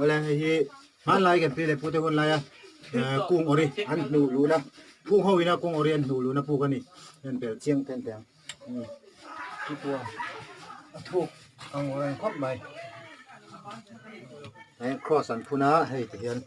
Awle hei hi hmanlai kan pi leh pute hun laia kung awri an hnuh luhna phung ho ina kung awri an hnuh luhna puk a ni. Hei an bel chiang ten teh ang. Chupua a thuk ang reng khawp mai. Hei cross an phun a hei ti hian.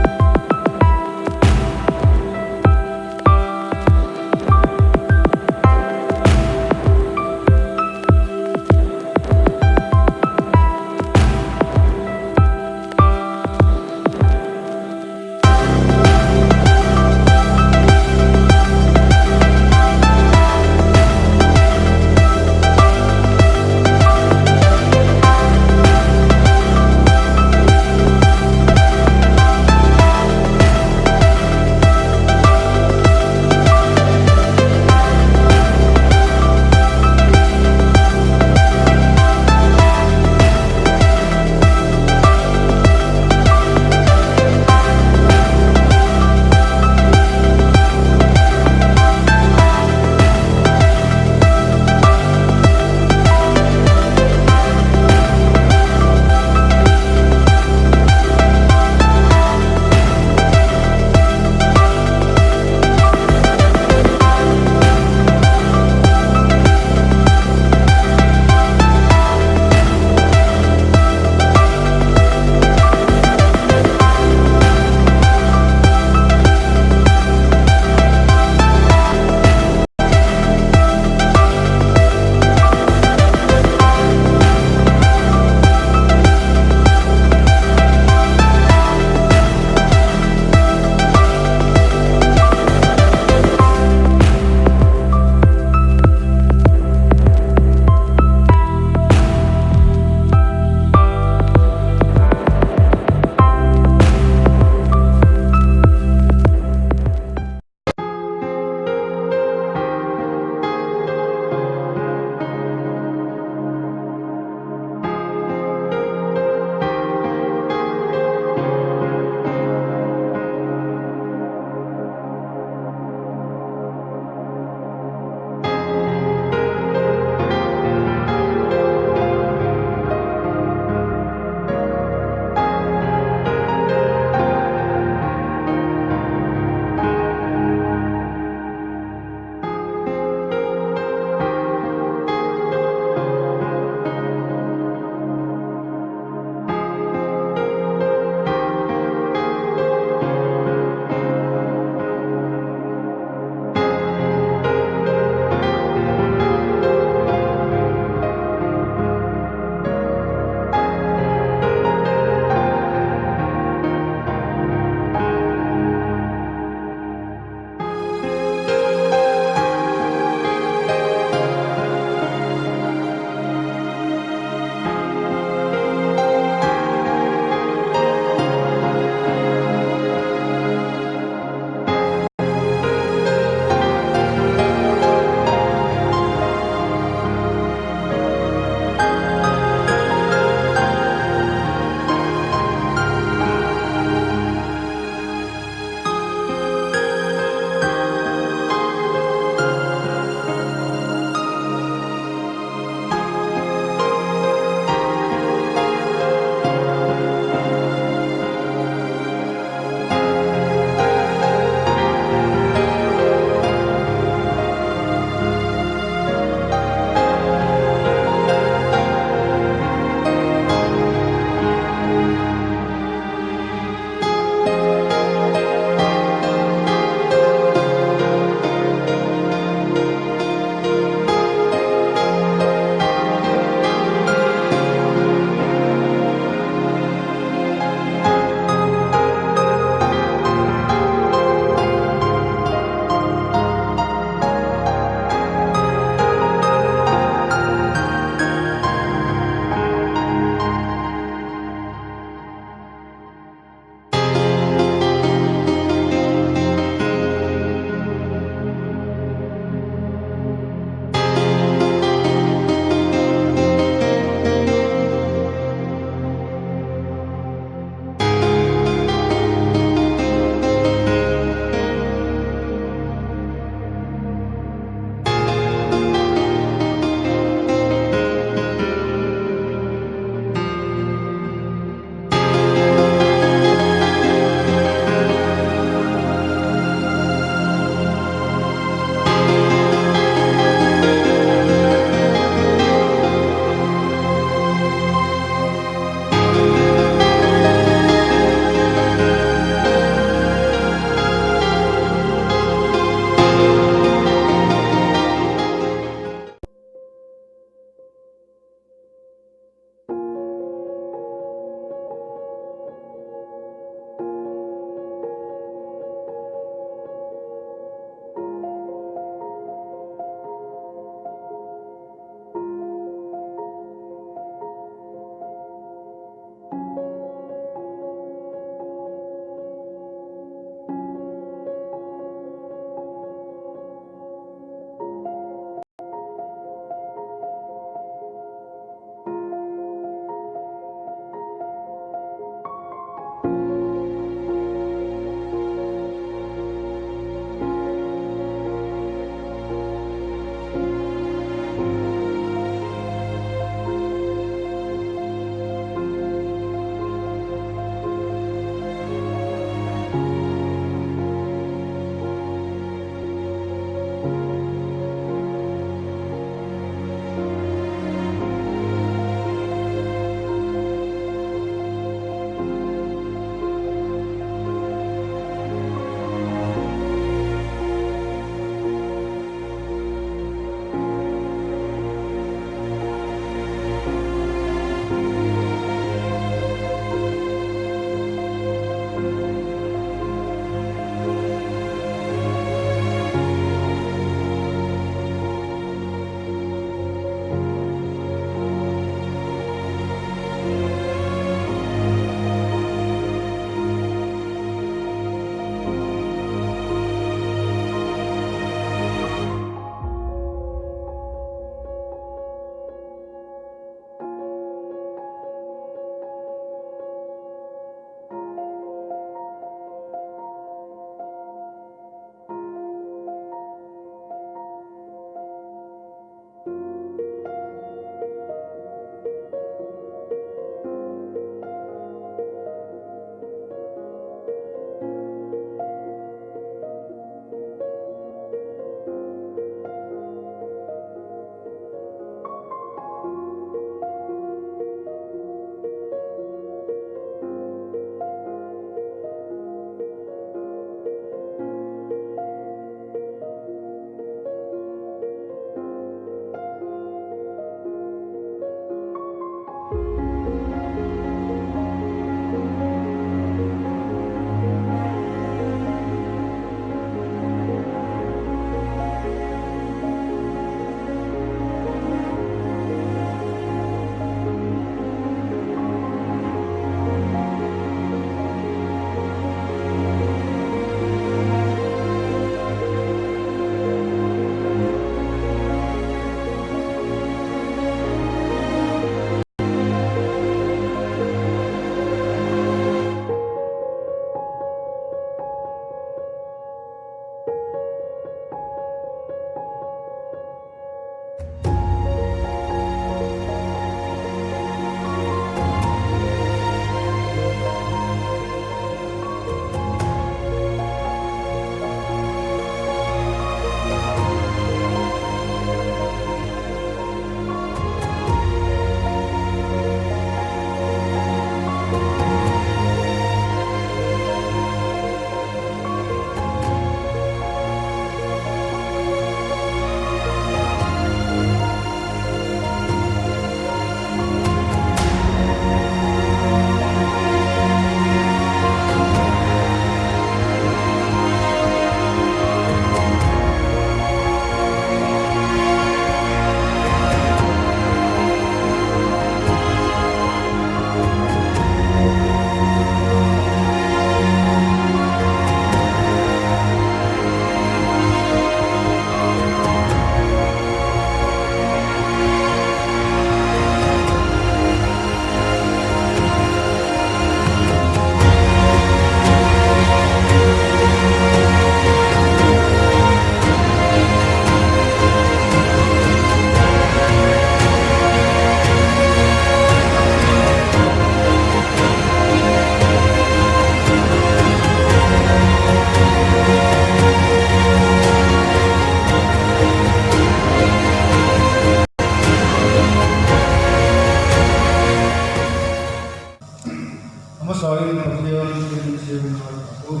Thusawi ngaithla ang u.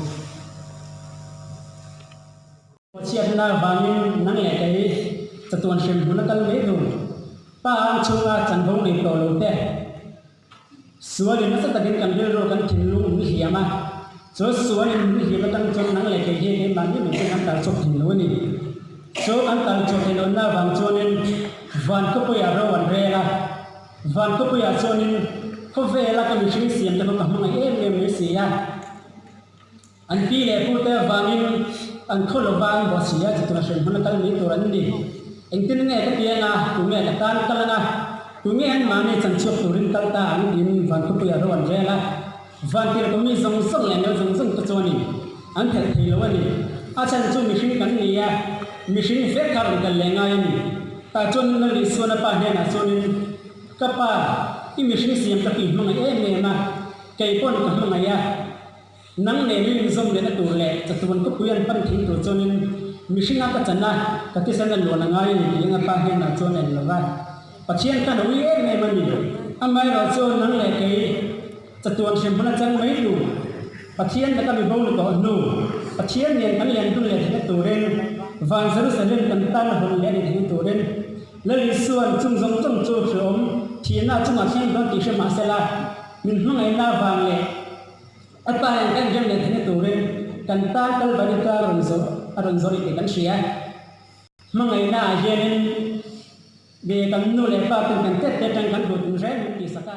Chhiatna vangin nang leh kei chatuan hrem hmun a kal mai tur. Pa ang chhunga chanvo nei tawh lo te. Sualin nasa takin kan rilru kan thinlung min hliam a, chu sualin min hliam atang chuan nang leh kei hi keimahni mai chuan kan tal chhuak thei lo a ni. Chu kan tal chhuak thei lohna vang chuanin van khawpuiah ro an rel a, van khawpuiah chuanin khawvela ka mihring siam te pawh ka hmangaih em em mai si a. An pi leh pute avangin an khaw lova an bawh si a, chutah hrem hmun a kal mai tur an ni. Engtin nge ka piang a, tunge ka tan kal ang a, tunge anmahni chanchhuak turin kal ta ang tiin van khawpuiah ro an rel a. Van tirhkoh mi zawng zawng leh nel zawng zawng te chuanin an thelh thei lo a ni. A chhan chu mihring kan ni a, mihring vek kha rawn kal leh ngai a ni. Tah chuanin Lal Isuan a pa hnenah chuanin, Ka pa, i mihring siam ka tih hmangaih em em a, kei pawn ka hmangaih a. Nang nen in inzawm lehna tur leh chatuan khawpui an pan thing tur chuanin mihringa ka chan a, ka tisan a luan a ngai a ni tih anga pa hnenah chuan a en lo va. Pathian khan a ui em em a ni. Amaherawh chu nang leh kei chatuan hremhmun a chang mai tur Pathian laka mi bo ni tawh hnu Pathian nen kan len dun leh theihna turin van Jerusalem kan tan a hawn leh a ni theihna turin Lal Isuan chung zawng zawng chu hreawm thihna chungah thleng dawn tih hre mahsela min hmangaihna avang leh A pa hian kan rem leh theihna turin kan tan Kalvari tlang rawn zawh a rawn zawh tih kan hria. Hmangaihna ah hianin ve kan nu leh pa ten kan tet te atang kan hmuh tum reng min tihsak a.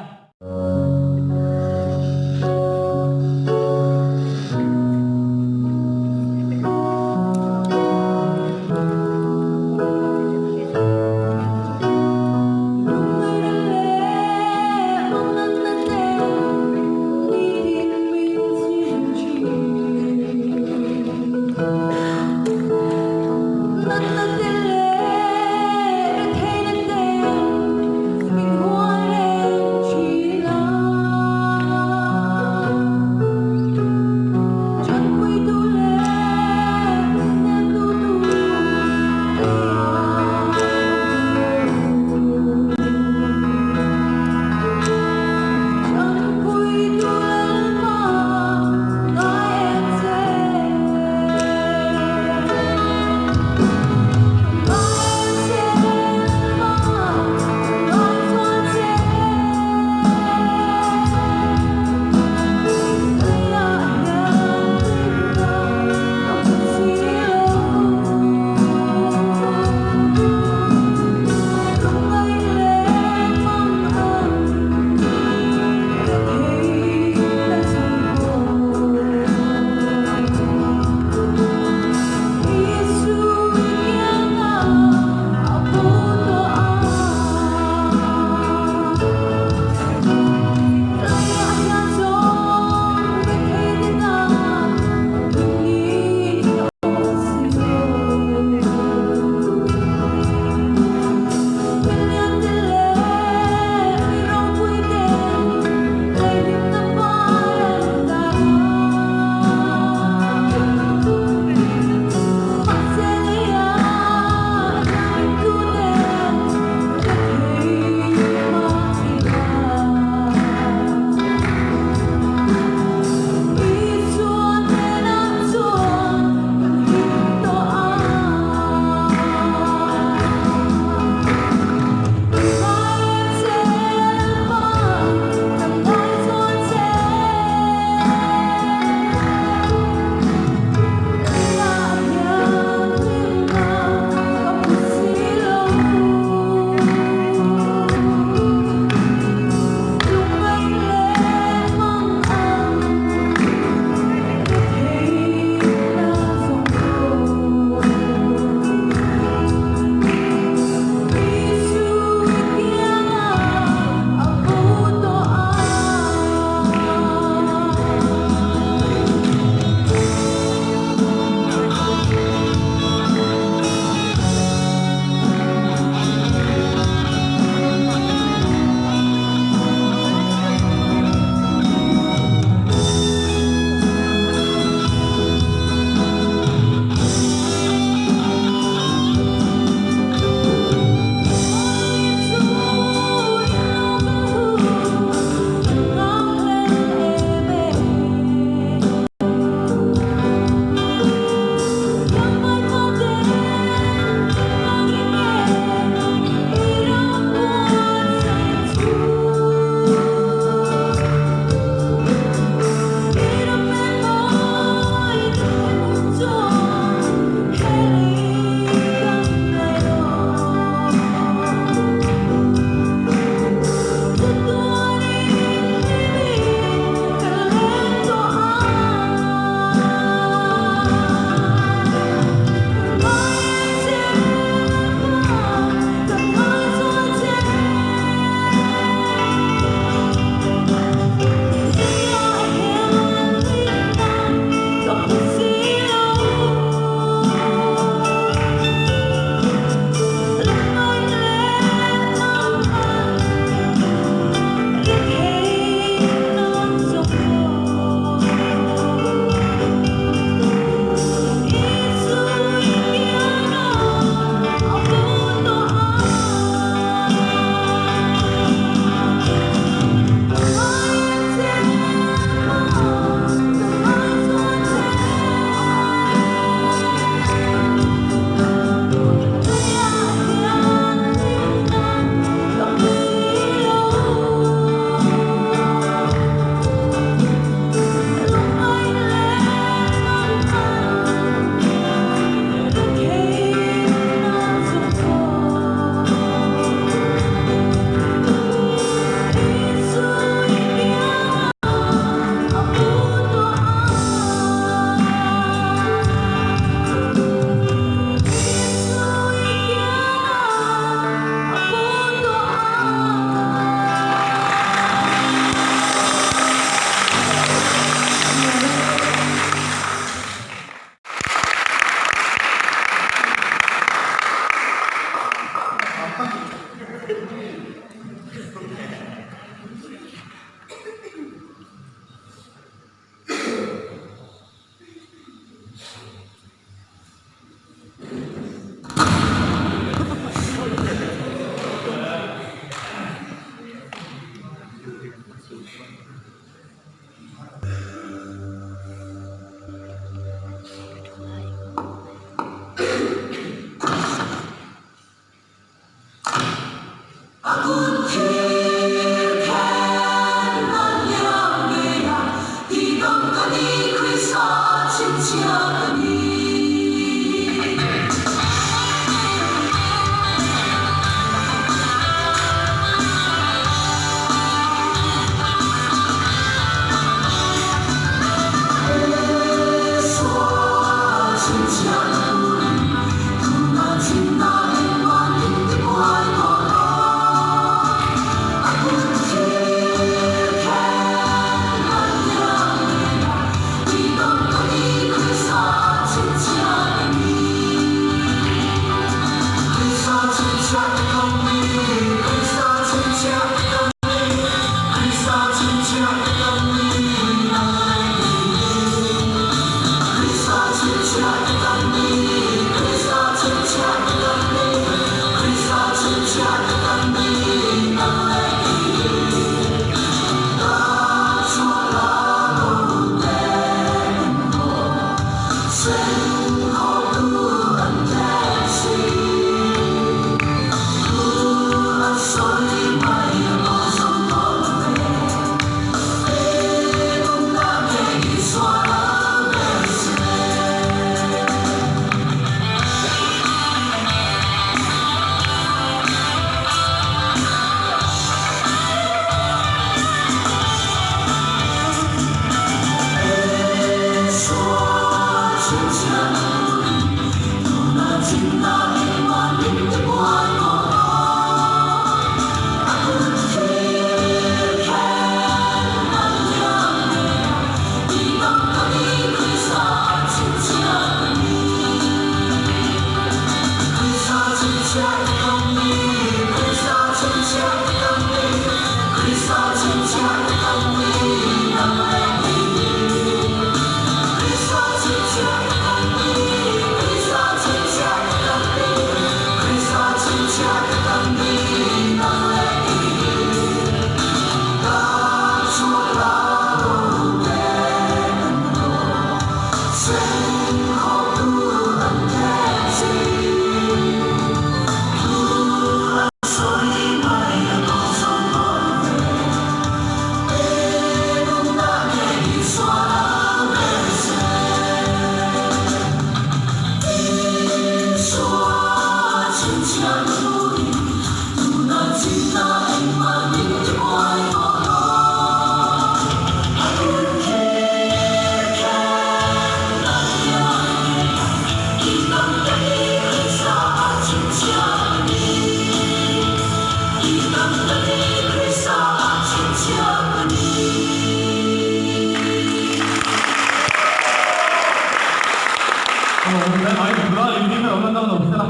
Lawm hle mai, nula leh mi erawh la dang lo sela.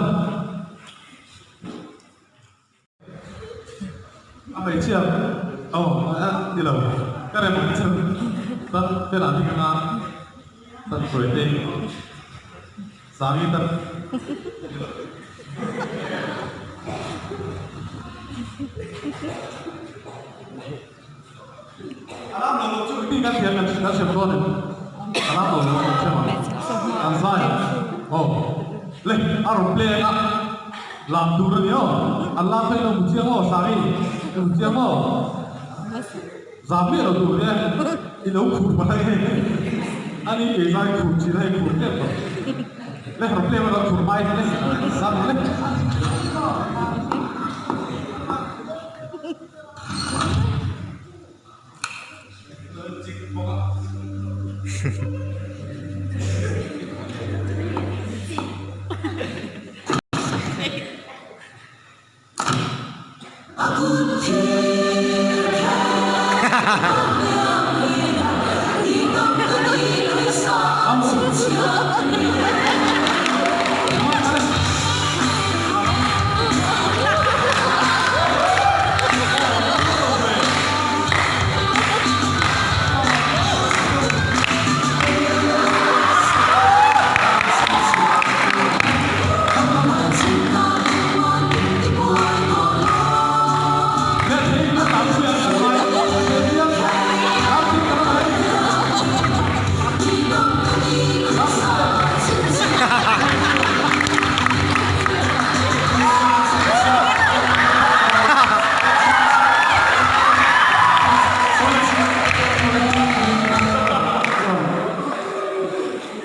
A hmeichhia aw a ni lo ka rem ang chu tan felah ding anga tan sawi te sangi tan A lam lo lo chu engtin kan thiam kan kan hriat dawn em? A lam lo lo kan hriat ang. An zai ang. Aw. Le, a rawn play a. Lam tur a ni aw. An lam phei lo mu chiang aw, Sangi. I mu chiang aw. Zam miah lo tur nia. I lo khur mai. Ani kei zai khur thin a, i khur tep tawh. Le, rawn play a rawn khur mai. Le, zam le.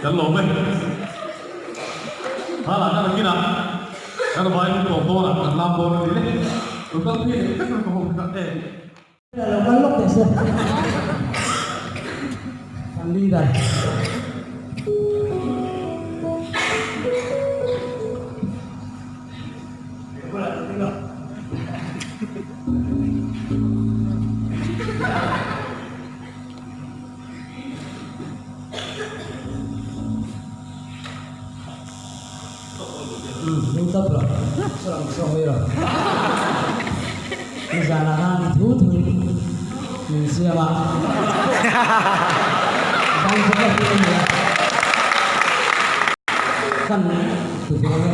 Kan lawm e. Hmalah kan rakin a, kan vai lu tawp dawn a, kan lam dawn a ni le. Lo kal phei leh vek reng ka ho kha e. Lo kal lawk teh se. Kan leader. Min tawp lo, saw ang saw mai rawh. Nizanah khan i thu thu in min siam a, bang chu ka hria a nia. Kan ti dawn e.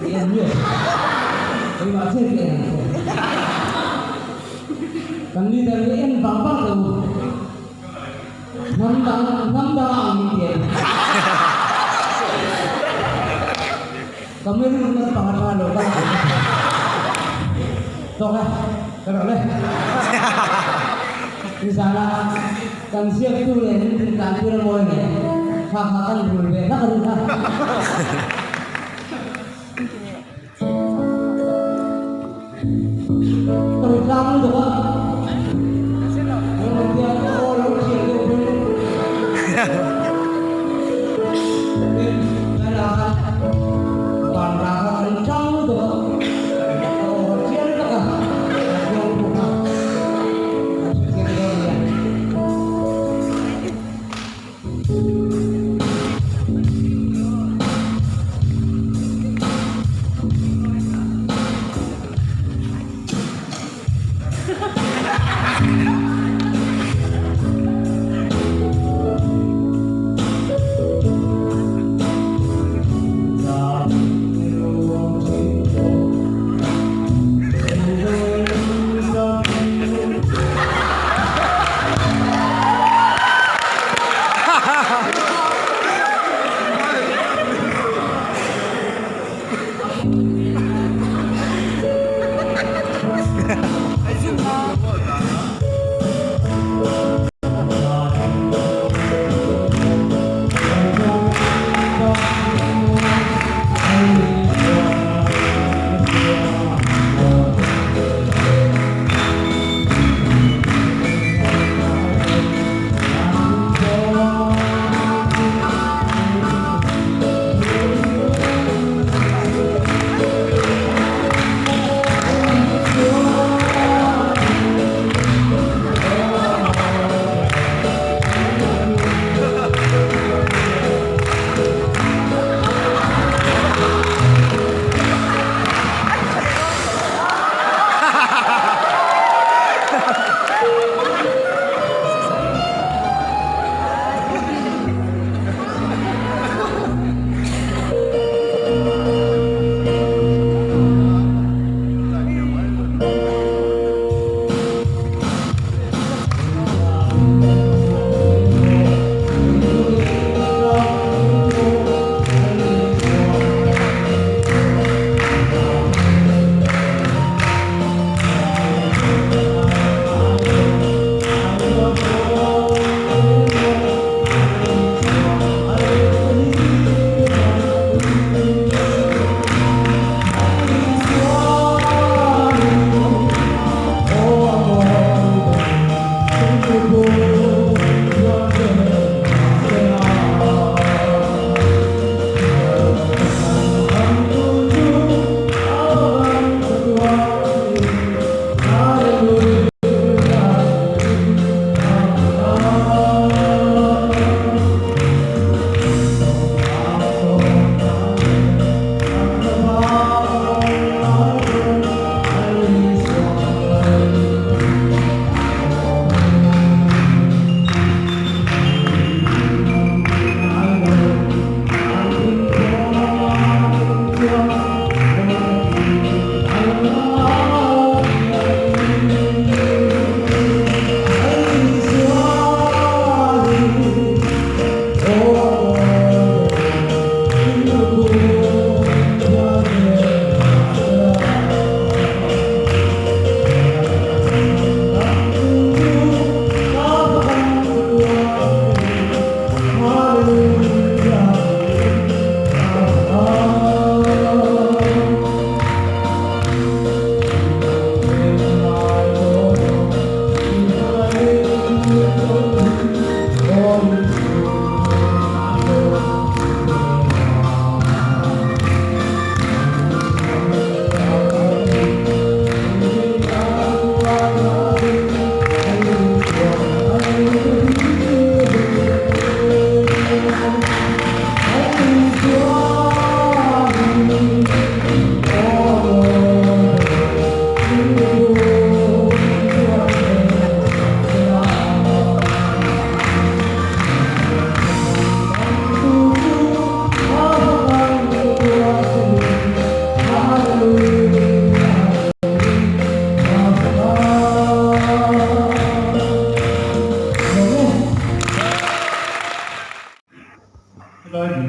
I en miah suh. Keimah chiah hi en ang che. Kan leader hi en vang vang teh u. Hnam dang hnam dang a ang min ti em? Cameroon naupang atanga lo kal ang ka ti. Tawk e, ka rawh le. Nizana kan ziaktu leh min din tlan tir a mawi nen, kha kha kan rul ve hlak a ni kha. Ka ri tlang lutuk a, engemaw tia ka aw lo thiam deuh pawn tin tlaiah khan van rah kha ka ri tlang lutuk a, ka aw kha chiang tak a, ka chiang lutuk a, ka hre chiang dawn a nia.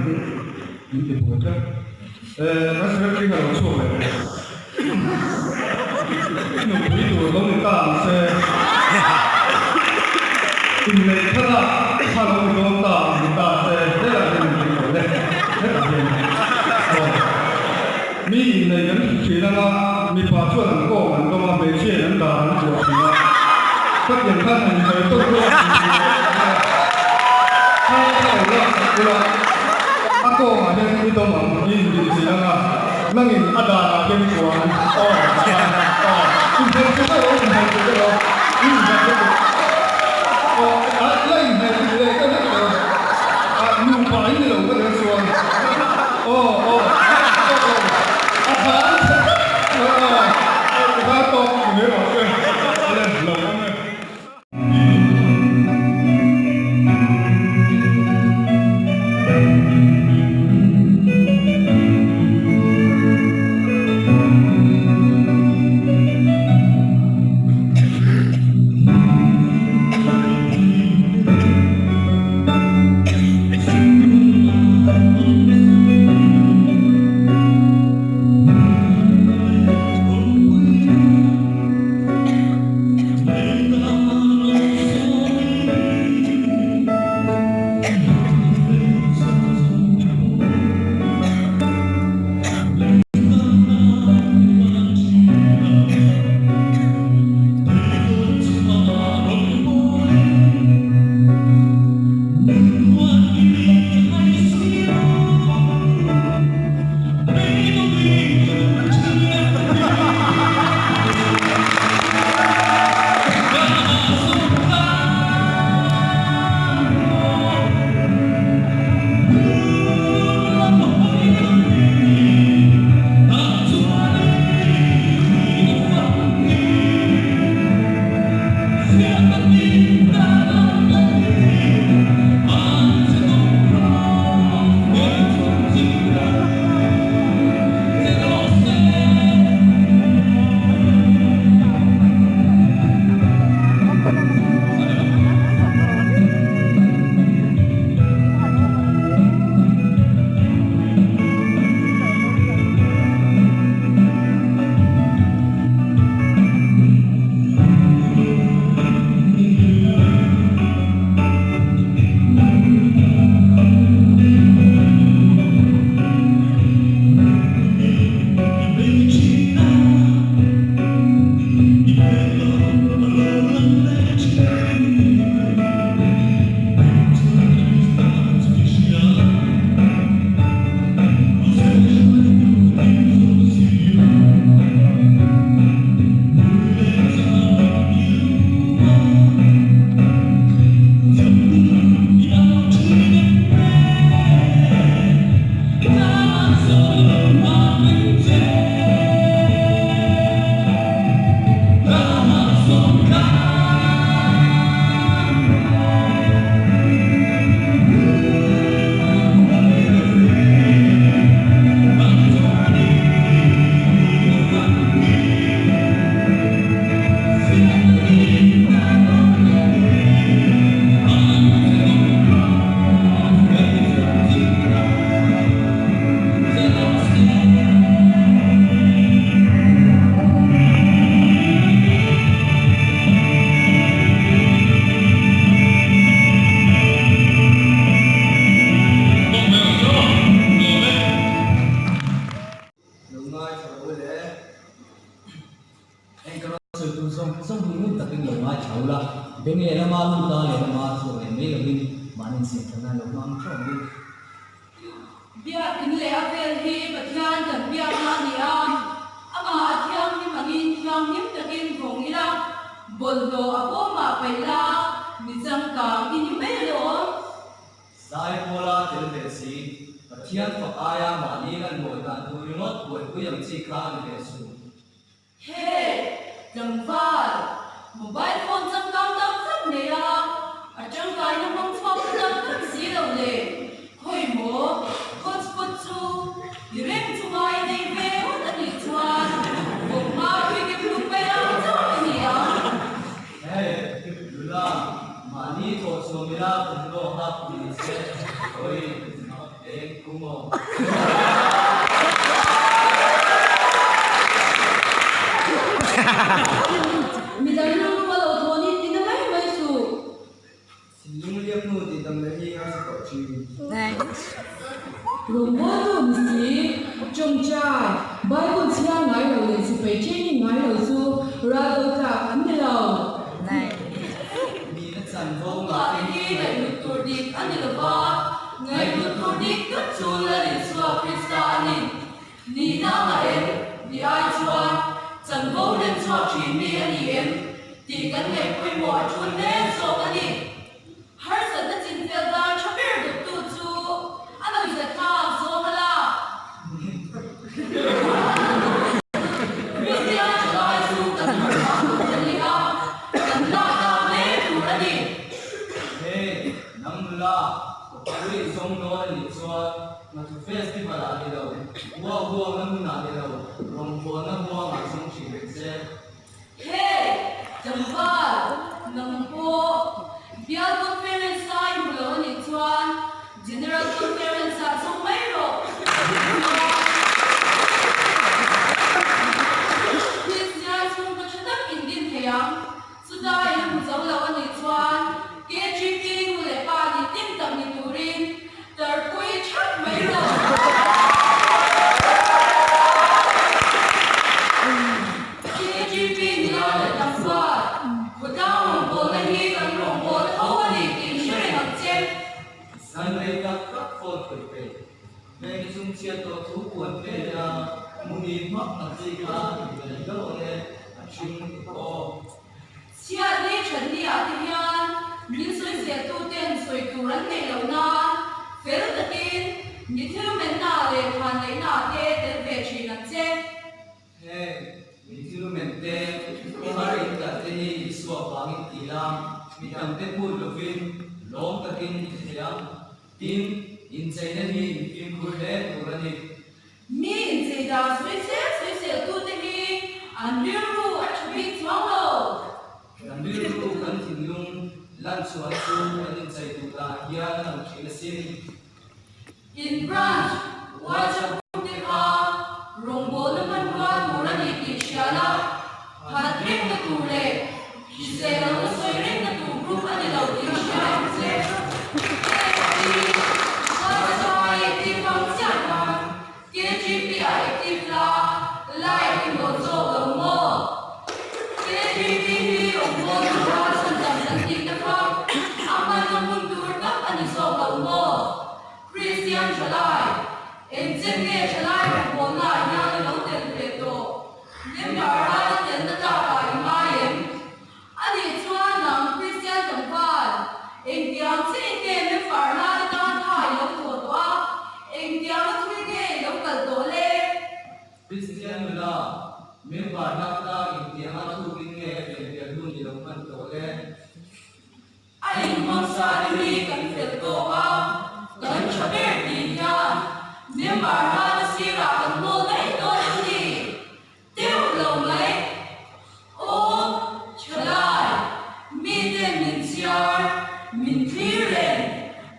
chu min ti buai tlat. Kan secretary kha lo chhuak leh teh. I nupui tur lo ni ta ang se. Inneih thlalak kha lo ni dawn ta ang ni ta se hetah hian min ti lo le. Hetah hian aw. Mi inneih kan hmu thin anga mipa chuan an kawng an dawm a, hmeichhia in an dar an kuah thin a. Khatiang khan han insawi tawk ula an inneih tawk ang a. Kha kha lo lak sak ula a kawngah hian i dawm ang i inrin thin anga nangin a darah hian i kuah ang aw khan aw inhmel chu ka lo inhmel chu ka lo inhmel chu aw a la inhmel chu leh ka hlek lo a nupa in ni lo ka tel chuan aw aw a tha an chhe tlat aw aw tikhan tawk ni mai rawh se awle lo awm e. Lo ngaithla u le. Heng ka rawn sawi tur zawng zawng hi ngun takin lo ngaithla u la, beng lehlama luta lehlama chhuak leh mai lovin mahni insiamtha nan lo hmang theuh ang u. Biak in leh a vel hi Pathian kan biakna a ni a, amah a thianghlim angin thianghlim takin vawng ila, bawlhhlawh a pawmah paih la, mi changkang i ni mai alawm. Zaipawla tel ve si, Pathian fak aia mahni lan mawi dan tur ringawt buaipui ang chi kha a ni ve suh. Hey! Tlangval, mobile phone changkang tak tak nei a, a tangkaina hmang chhuak ta tak tak si lo le, khawi maw, hotspot chu i reng chunga i nei ve ngawt a nih chuan vawkma tui kem hlum mai ang chauh i ni ang. Hey! Lula, mahni thawh chhuah mila thawmhnaw hak ni se, hawi mak e. Eng kum aw. Midang rilru a lo thawn in tina mai mai suh. Thinlung liak hnu tih dam leh hi harsa tawh thin. Rawngbawltu ni si, tawngtai, Bible chhiar ngai lo leh sipai training ngai lo chu ral do tlak an ni lo. Nihna chanvo ngah te hi ngaihhlut tur dik a ni lo va, ngaihhlut tur dik tak chu Lal Isua Krista a ni. Nihna a ngah em? Tih ai chuan chanvo hlen chhuak thin mi a ni em? Tih kan ngaih pawimawh a tul hle zawk a ni. Harsatna chinfel dan tha ber dawttu chu a nuihzatthlak zawng a lak. Kristian thalai chu kan harhah tur a ni a, kan lak tak hle tur a ni. Hey, nang nula, ka pui i zawng dawn a nih chuan Nghathu Festival ah ni lo, Huau huangna hmun ah ni lo, rawngbawlna huang ah zawng thin ang che. Hey, tlangval, nang pawh Bial Conference a i hmu lo a nih chuan General Conference ah zawng mai rawh. Kristian chhungkaw tha tak in din thei ang. Chuta i la hmu zo lo a nih chuan KGP nu leh pa nih tim tak ni turin tarpui thap mai rawh. KGP nilo leh tlangval, khawtlang rawngbawlna hi kan rawngbawlna tho a ni tih hre reng ang che. Zan rei tak tak phone khawih peih. Hmel chung chhiat tawh thu puan fe a, muhil hmak ang chi kha in la ni hlauh ang e, a hring ni aw. Chhiat ni that ni ah te hian min sawizel tu ten sawi tur an neih loh nan fel takin mi thil menna leh than neihna ah te tel ve thin ang che. Heng mi thil men te, khawhar in kal te hi Isua vangin ti la, mi tam te phut lovin lawm takin i ti thei ang. Tin, incheina hi infimkhur hle tur a ni. Mi inchei dan sawisel sawiseltute hi an rilru a tha bik chuang lo. Kan rilru kan thinlung lan chhuah chu kan inchei duh danah hian a lang thin asin. In branch WhatsApp group te kha rawngbawlna hmanrua tur a ni tih hria la, phat rengna tur leh hrisel lohna sawi rengna tur group a ni lo tih hria ang che. KFP, WhatsApp a active ang chiah khan KGP ah active la, like i hlawh zawk lo maw? KGP hi rawngbawlna tura chhandam kan tihna kha a hmanna hmun tur tak a ni zawk lo maw? Kristian thalai, engchen nge thalai rawngbawlna ah hian a lo tel ve tawh? Member rala telna tlak ah i ngai em? A nih chuan nang Kristian tlangval, engtiang chiah nge member rala tan tha i lo thawh tawh a, engtiang a thui nge i lo kal tawh le? Kristian nula, member lak tlak engtiang a thukin nge a pianpian hun i lo hman tawh le? A inhmangsa te hi kan fel tawk a, kan tha ber tih hian member hana sirah kan hnawl daih dawn em ni? Teuh lo mai. Aw, thalai, miten min chhiar, min thlir reng,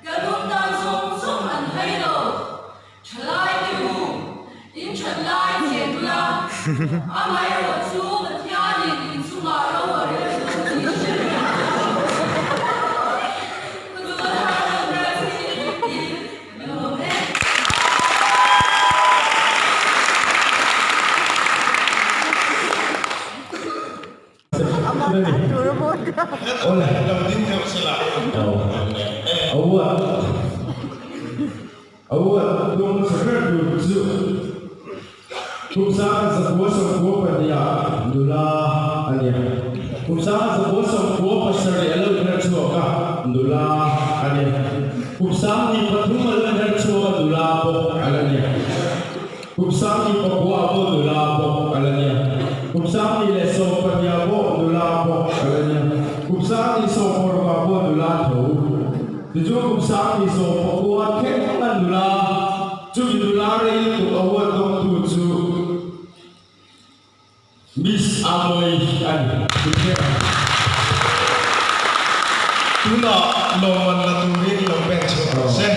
kan awm dan zawng zawng an hai lo. Thalai te u, in that lai chen bula, amaherawh chu Pathianin in chungah ro a rel dawn tih hre reng ang che. Tualhar Congress hi in lawm e. Award dawng hmasa ber tur chu kum 1992 ah nula a ni a, kum 1997 a lo inher chhuak a, nula a ni a, kum 2003 a lo inher chhuak a, nula bawk a la ni a, kum 2009 ah pawh nula bawk a la ni a, kum 2014 ah pawh nula bawk a la ni a, kum 2016 ah pawh nula tho. Tichuan kum 2019 thleng a nula, chumi nula rei lutuk a huat dawngtu chu Miss Amoy a ni. Tunah lawmman la turin lo pen chhuak rawh se.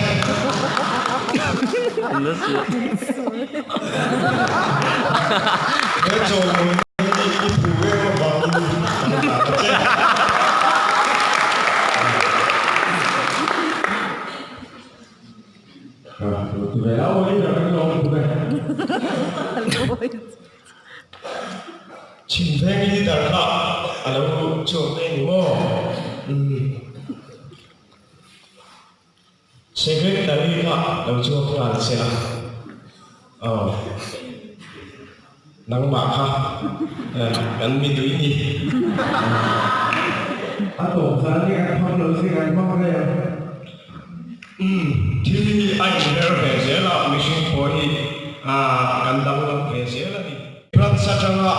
He chawimawina hi i phu em avangin kan hlan a che. Chhimveng leader kha a lo chhuak ve ni maw? Umm. Secretary kha lo chhuak nghal che a. Aw. Nangmah kha kan mi tui ni. A tawp zan hi kan hmang lo si kan hmang rei ang. Umm, thil hi a inher ve zel a, mihring pawh hi kan danglam ve zel a ni. Branch atanga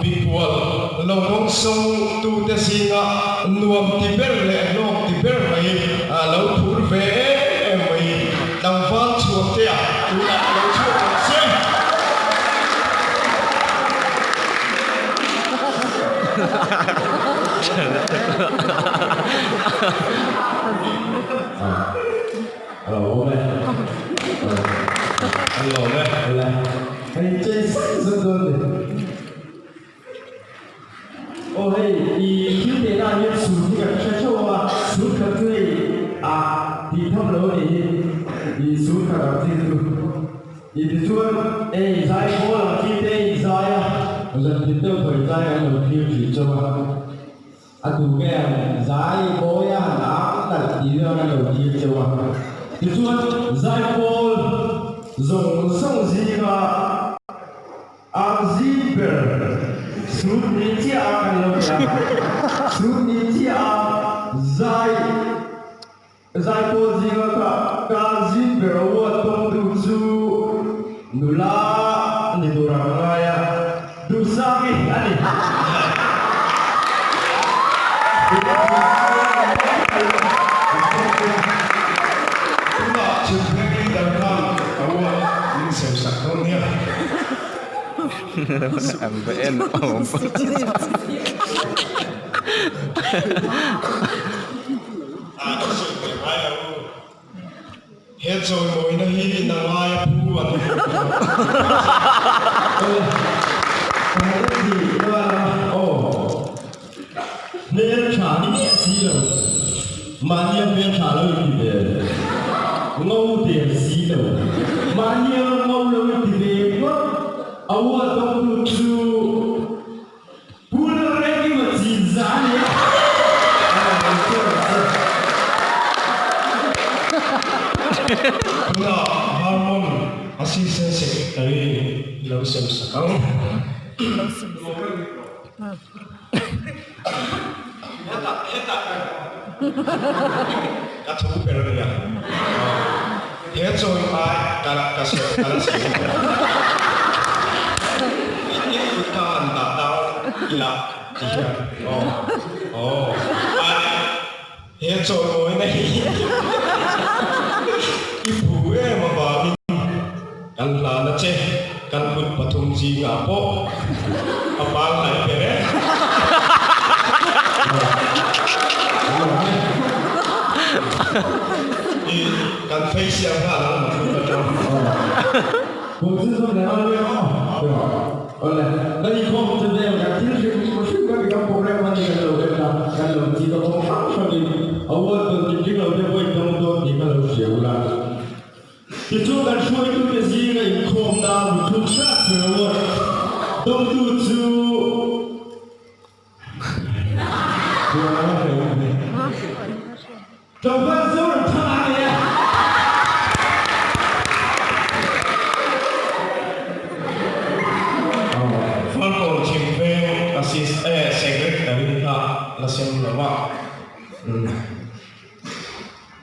mipual lo rawng tute zinga nuam ti ber leh hlawk ti ber mai lo phur ve em em mai tlangval chhuak te ah tunah lo chhuak ang che. A lo awm e. An lo awm e. Awle. Hei chei zet zet dawn ni. Aw hei i thil teh na ah hian sut hi kan hre theuh a, sut khat chu hei ah tih tham lo a nih hi. I sut khat ang chi chu. I tichuan hei zai pawl ang chi te in zai a, zan tin deuh thaw in zai kan lo thlir thin chauh a. A tu nge ang zai mawi a han ang nalh tih vel an lo thlir cheu a. Tichuan zaipawl zawng zawng zinga ang zing ber sut ni chiah a kan lo ti a. Sut ni chiah a zai zaipawl zinga ka ka zing ber award tawngtu chu nula ni tur ang ngai a, Duhsangi a ni. Tunah Chhimpheng leader khan award min sem sak dawn nia. A ka sawi ve ngai lo. He chawimawina hi na ngaia phu an awm lo. Hmel tha ni miah si lo, mahnia hmel tha lo in ti ve, ngo der si lo, mahnia ngo lo in ti ve ngawt, a uat dawngtu chu. Pu Lalrengkima chin za a ni a. Tunah Harmon Assistant Secretary lo sem sak ang. Hetah hetah ka thu ber a nia. He chawi ai ka ka sawi ka la sawi ber. I kut kha han dah tang ila ti hian aw aw ai he chawi mawina hi i phu em avangin kan hlana che kan kut pathum zingah pawh a pangngai ber e. I kan phei siam nghal ang mathut atang. Tichuan kan hruaitute zinga inkhawmna muthluk hrat ber awt dawngtu chu Tlangval Zoramthanga a ni a. Falkawn Thingveng Assist eh Secretary kha la sem lo a.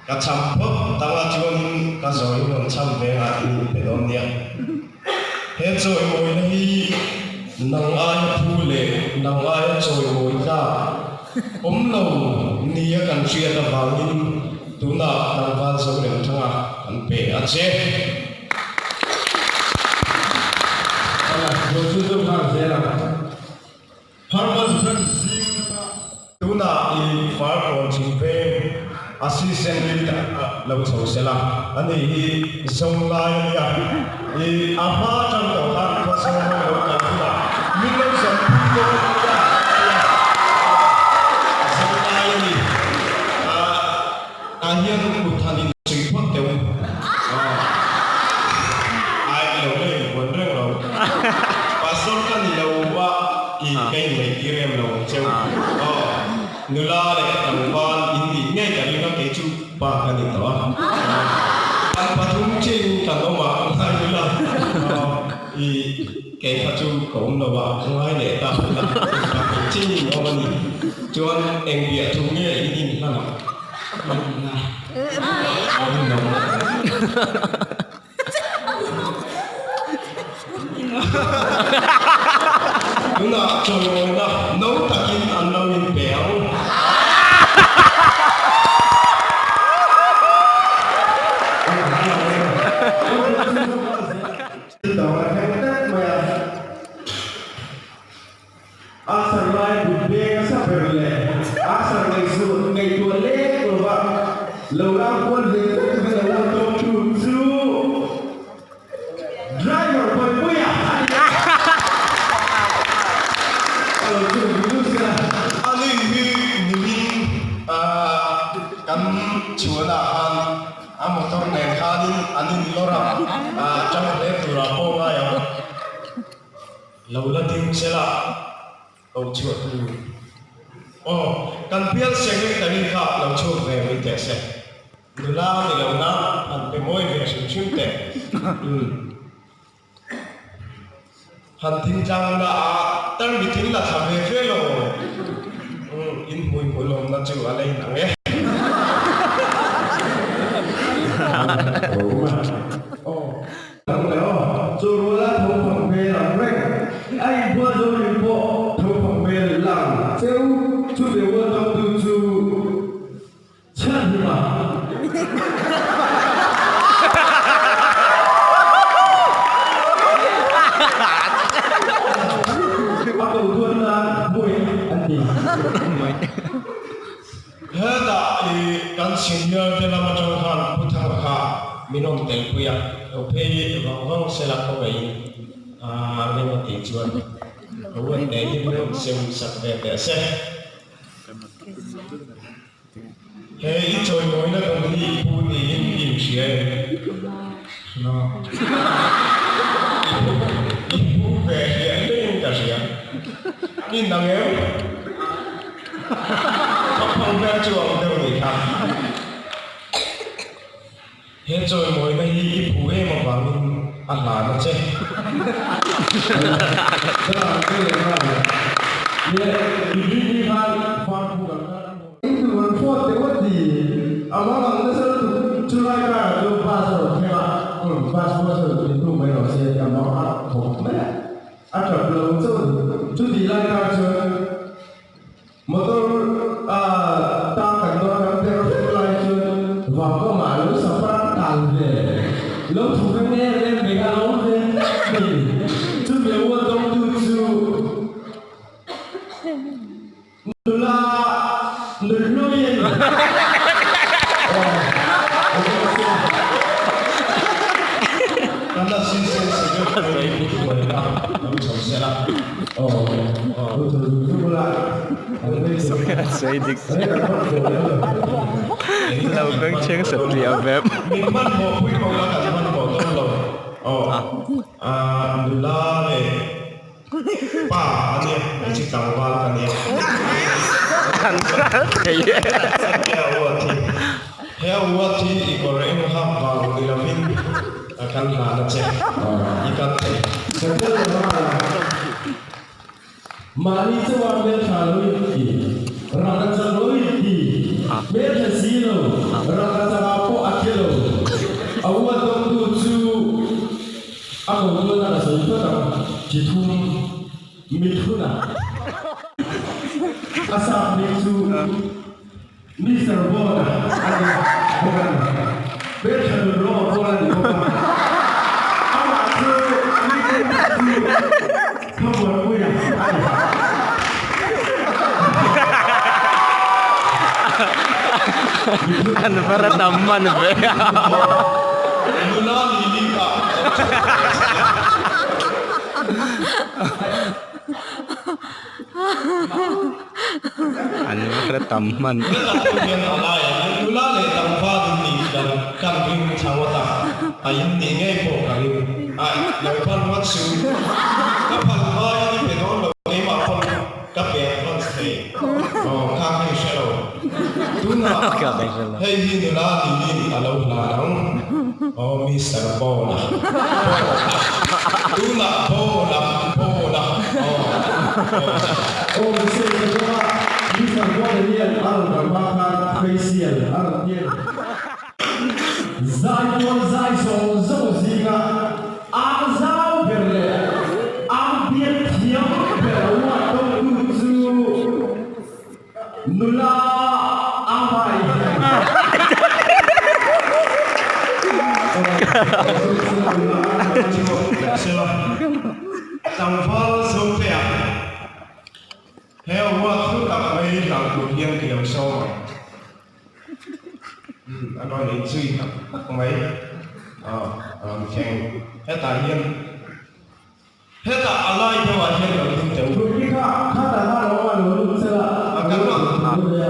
Ka cham phawt tang a chuanin ka zawi rawn cham ve a in pe dawn nia. He chawimawina hi nang aia phu leh nang aia chawimawi tlak awm lo nia kan hriat avangin tunah tlangval Zoremthanga kan pe a che. Tunah i Farkawn Chhingveng Assistant. Leader lo chho sela, ani hi Zawnglai a nia. I a hma atang tawh khan Khawzawl ho lo kal hunah min lo zampui dawn a nia a tia. Zawnglai a ni. Tah hian kut han insuih phawt teh u. Ai lo la inbuan reng lo. Pastor ka ni lo a i ka inneihtir em lo ang cheu. Aw, nula leh tlangval in nih ngei ka ring a, kei chu pa ka ni tawh a. Kan pathum chin kan awm a, ngai nula. Aw, i kei kha chu ka awm lo a, ngai leh ta ula, pathum chin in awm a ni. Chuan eng biah thu nge in inhlan ang? Tunah chawimawina no takin an lo inpe ang. A sar lai but beng a sa ber leh a sar ngaihzuah ngaihtuah lek lova lo lang kual ve vek vek a lo tawng thu chu driver Pawipuia a ni a. A lo chu Guru Sena. Ani hi nimin kan chhuanah khan a motor nen khanin an inlawr a, tang hle turah pawh ngai ang. Lo la ding che la, ko chhuah tur. Aw, kan bial secretary kha lo chhuak ve mai teh se. Nula ni lo na han pe mawi ve hrim hrim teh. Umm. Han ding tlang ula a, tarmit in la thla ve ve lo. Umm, in hmui hmuh lawmna chu a la inang e. Ang leh aw, chu ruala tho phang hmel ang reng, a inbual zo rim pawh tho phang hmel lang cheu chu deuha tawngtu chu chhiat hlim a. A ko duat nan hmui an ti. Hetah i kan senior te lam atang khan Pu Thanga kha min awm tel pui a, lo phei vang vang sela khawngaihin a rem a tih chuan ka uat te hi min rawn sem sak ve teh se. He i chawimawina dawng hi i pu niin i inhria em? I pu ve hliah hliahin ka hria. I nang em? Ka phang vel chu ang deuh nih kha. He chawimawina hi i phu em avangin a hlan a che. A tap lo chauh a ni. Chutih lai kar chuan motor a tang kan dawn kan per hrep lai chuan vangkawngah lo safar tal ve lo thu reng em em mai kha a lo awm ve tlat mai a ni. Chumi a ual dawngtu chu Nula nunhlui a ni. Kan assistant secretary pu Hruaina lo chho se la. Min hmanhmawh pui ko la kan hmanhmawh dawn lo. Nula leh Pa a nia, hmeichhe tlangval ka nia. He a uat hi, he a uat hi i kawr eng hak vang ni lovin a kan hlan a che, i kal thei. Mahni chauha hmeltha lo inti, raka chak lo inti, hmeltha si lo, raka chakah pawh a che lo. A uat dawngtu chu. A ko chuan a la sawi phawt ang, chi thum mithun a. A sap hming chu Mister Bond a ni bawk a ni. Hmeltha nun rawng a pawl a ni bawk a. Amah chu mithun chu Thamuanpuia a ni. Mithun. An var a tam man ve a. Nula Lily kha lo chhuak ve sia. An var a tam hman. Hetah pawh hian a laiah hian nula leh tlangval in nih dan kan ring thla ngawt a, a in nih ngei pawh ka ring. Aih, lo phal ngawt su. Ka phal hmain i pe dawn lo, keimah pawn ka pe advance thei. Aw, kha ka hre lo. Tunah hei hi nula niin a lo hlan ang. Aw, Mister Paul-a. Paul-a. Tunah Paul-a, Paul-a. Aw, aw. Aw, Mister Paul-a, Mister Paul-a hian a rawn kal hma khan facial a rawn ti a ni. Zai pawl zai zawng zawng zinga ang zau ber leh ang biak thiam ber a uat tawktu chu nula a hmai hian. Tlangval Zotea. He award hlu tak mai hlang tur hian ka lo sawm ang. Umm a rawn inzui tak tak mai a rawn thleng hetah hian hetah a lai deuhah hian lo ding teh u. Thutni kha khatah khan a awm a lo lut sela a ka rawn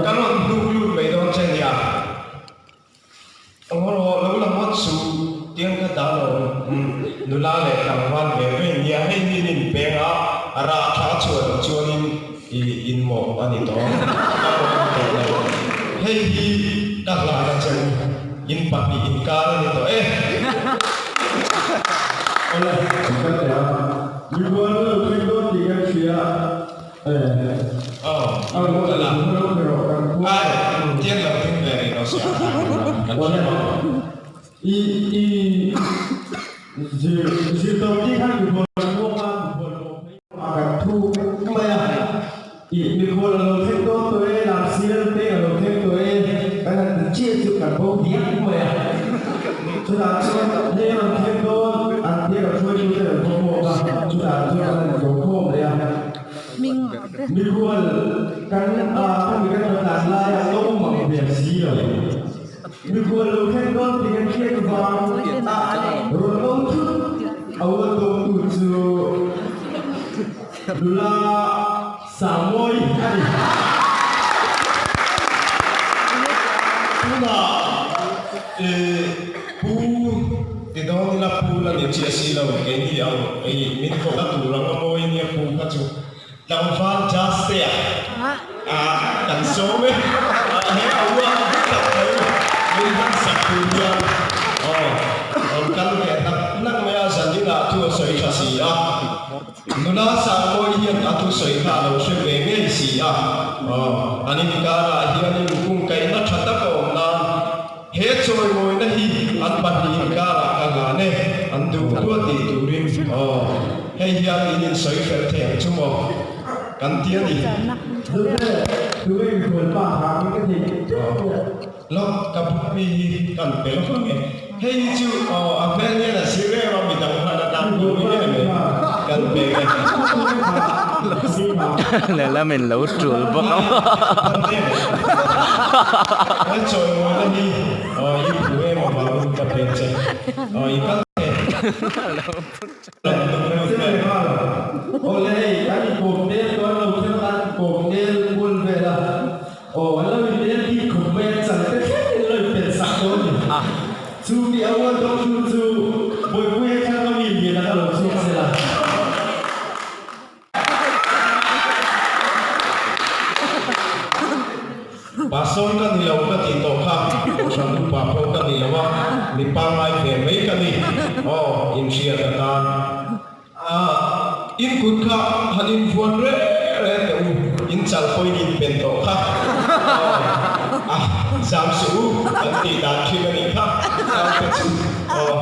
ka rawn hnuk lut mai dawn che nia aw rawh lo la ngawt suh tiang kha dah lo umm nula leh tlangval ve ve nia hei hi in inpeng a rah tha chhuah loh chuanin I inmawh a ni tawh ang, ka mawh a ni tawh lo. Hei hi ka hlan a che u, in pahnih inkar a ni tawh e. Awle, kan kal leh a, mikhual lo thleng dawn tih kan hria e. Aw, A lo kal a, lo pe rawh kan khua. Ai, tiang lo ding ve rih lo se a tha tur a, kan Awle, hre bawk. I i zir zir tawp tih khan mikhual khua khan mikhual pawh phei. A kan thu mai a, i mikhual a lo thleng dawn tawh e, lam sial te a lo thleng tawh e, kan han ti chiah chu kan bo diak mai a. Chutah chuan hei a rawn thleng dawn, an tia kan hruaitute an khaw hmuak a, chutah chuan an han ko khawm leh a. Mikhual kan khami kan rawn tlan laia lo awm ang hmel si lo. Mikhual lo thleng dawn tih kan hriat vang a rawn lo thut a ual tawktu chu nula Sangmawi a ni. Tunah i pu ti dawn ila pu la ni chiah si lo keini ang i min kawhna tur anga mawi nia pu kha chu. Tlangval Jastea ah kan sawm e. He a uah duh tak mai min han sak tur hian aw rawn kal ve nak nak mai a, Zanin ah thu a sawi tha si a, nula Sangmawi hian a thusawi kha a lo hre ve ngei si a, aw an inkarah hianin kungkaihna tha tak a awm nan he chawimawina hi an pahnih inkarah ka hlan e, an duh duah tih turin aw hei hian in insawi fel thei ang chu maw kan ti a ni. Zute, tunge mikhual pa kha min ka thei teuh teuh. Lawk ka buk mi hi kan pe lawk ang e. Hei hi chu aw a hmel hian a sir em a midang hman atan pawh hi em e kan pe nge. Lehlam in lo tul bawk a. He chawimawina hi aw i phu em avangin ka pe che aw i kal thei. Awle hei kan inkawm tel chuan lo thleng a inkawm tel kual vel a. Aw an lo inel bik khawp mai a, chal te thleng in lo inpelh sak dawn a ni. Chu mi a ual dawk chu chu Bawipuia thlang a mi lian anga lo chhuak sela. Pastor ka ni lo ka tih tawh kha, Kohhran upa pawh ka ni lo a, mi pangngai ve mai ka ni. Aw, inhriat atan. A, in kut kha han invuan reh reh teh u, in chal pawhin in pen tawh kha. Aw, a, zam suh u, kan tih dan thin a nih kha, zam te chu, aw,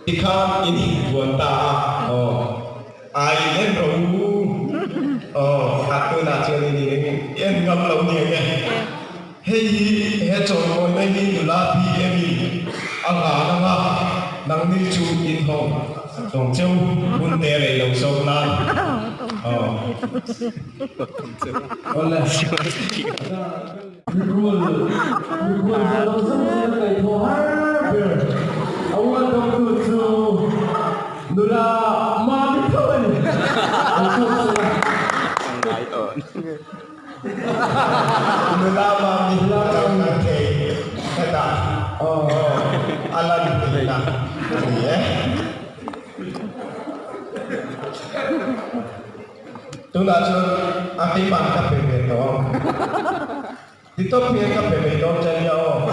tikhan in invuan ta a, aw, a in en rawh u, aw, a tunah chuan in in en ngam lo nia nge. Hei hi he chawimawina hi nula BM in a hlan anga nangni chu in hawng tawng cheu hun te rei lo zawk nan aw. Awle. Mikhual mikhual zawng zawng zinga kaihthawh har ber award dawngtu chu nula Mami tho a ni. An chhuak chhuak a. Nula Mami kan thei hetah a lan theihna a ni e. Tunah chuan a keimah ka pe ve tawh ang. Ti tawp hian ka pe ve dawn che nia aw.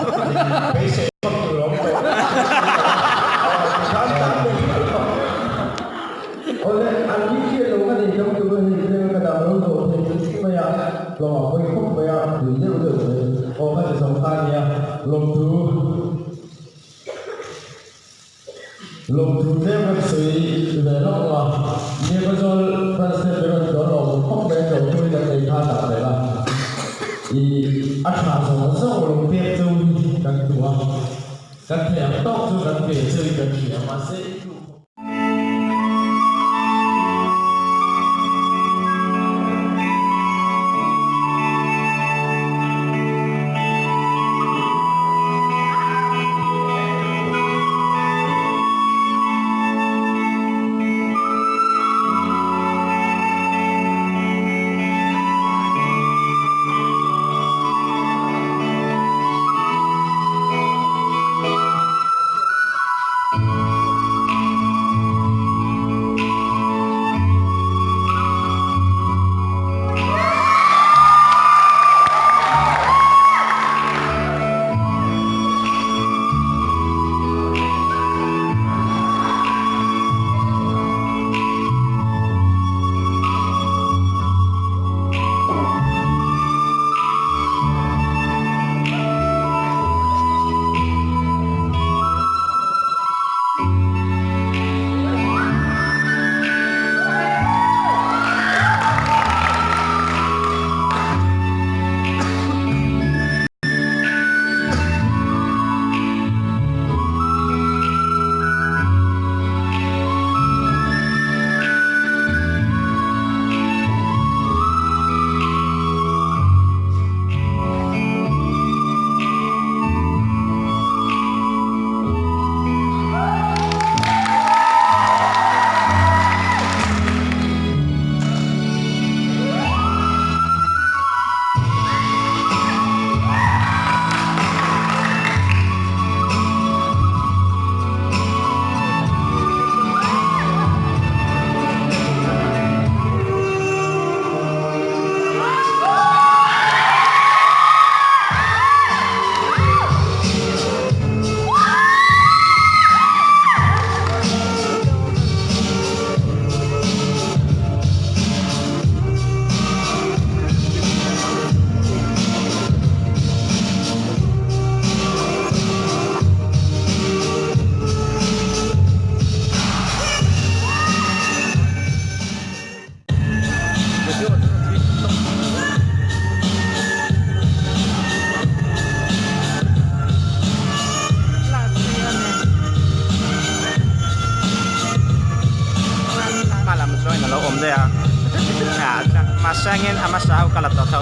Beisei vak tur a awm tawh. Aw tikhan tan ve mai tawh. Awle, an ni hriat lo ka nei tam tur a hei tlem ka dam lo zawh thei chu chu mai a, tlawm a hawi khawp mai a, tui deuh deuh mai. Aw ka ti zawng kha a nia, lawmthu. Lawmthu tlem kan sawi ve lawk a, Nevazawl France te berawn chu a lawmawm khawp mai a, tlawmthu hi kan nei kha tak reng a, ih a tha zawng zawng lo pek chu hi kan duh a, kan theih ang tawk chu kan pe chu in kan hria mahse i duh khawp. Hma lam chuan a lo awm daih a mahse angin a hmasa ho ka la tawh tho.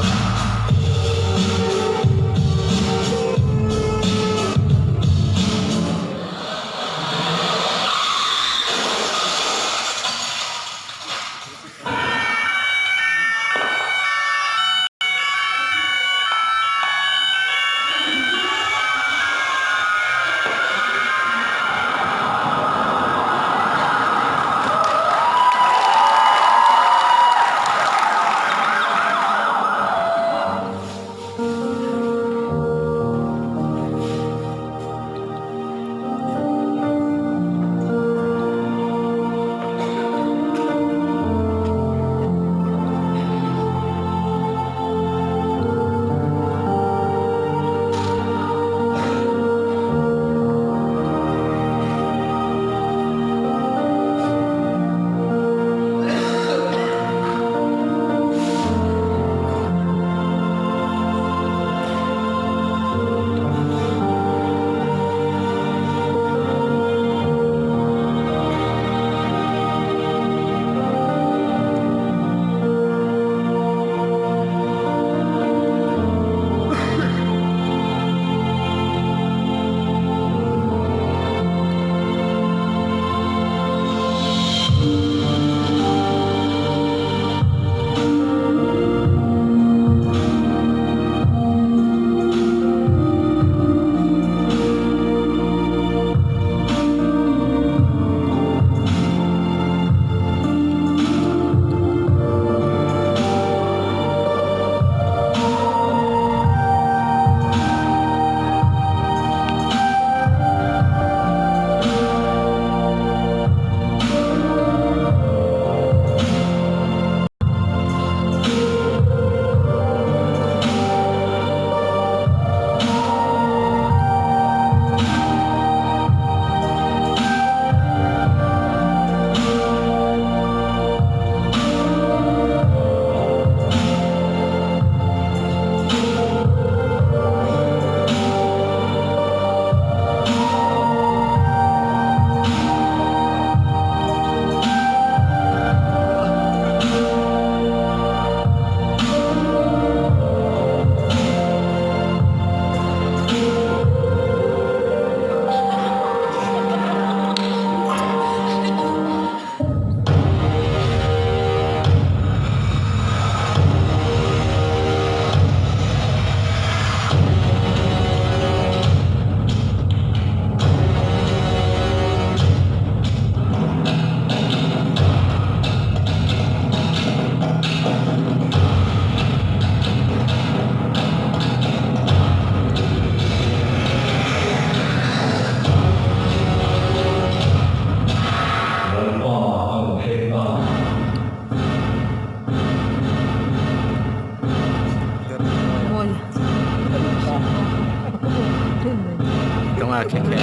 Tunga khe khe.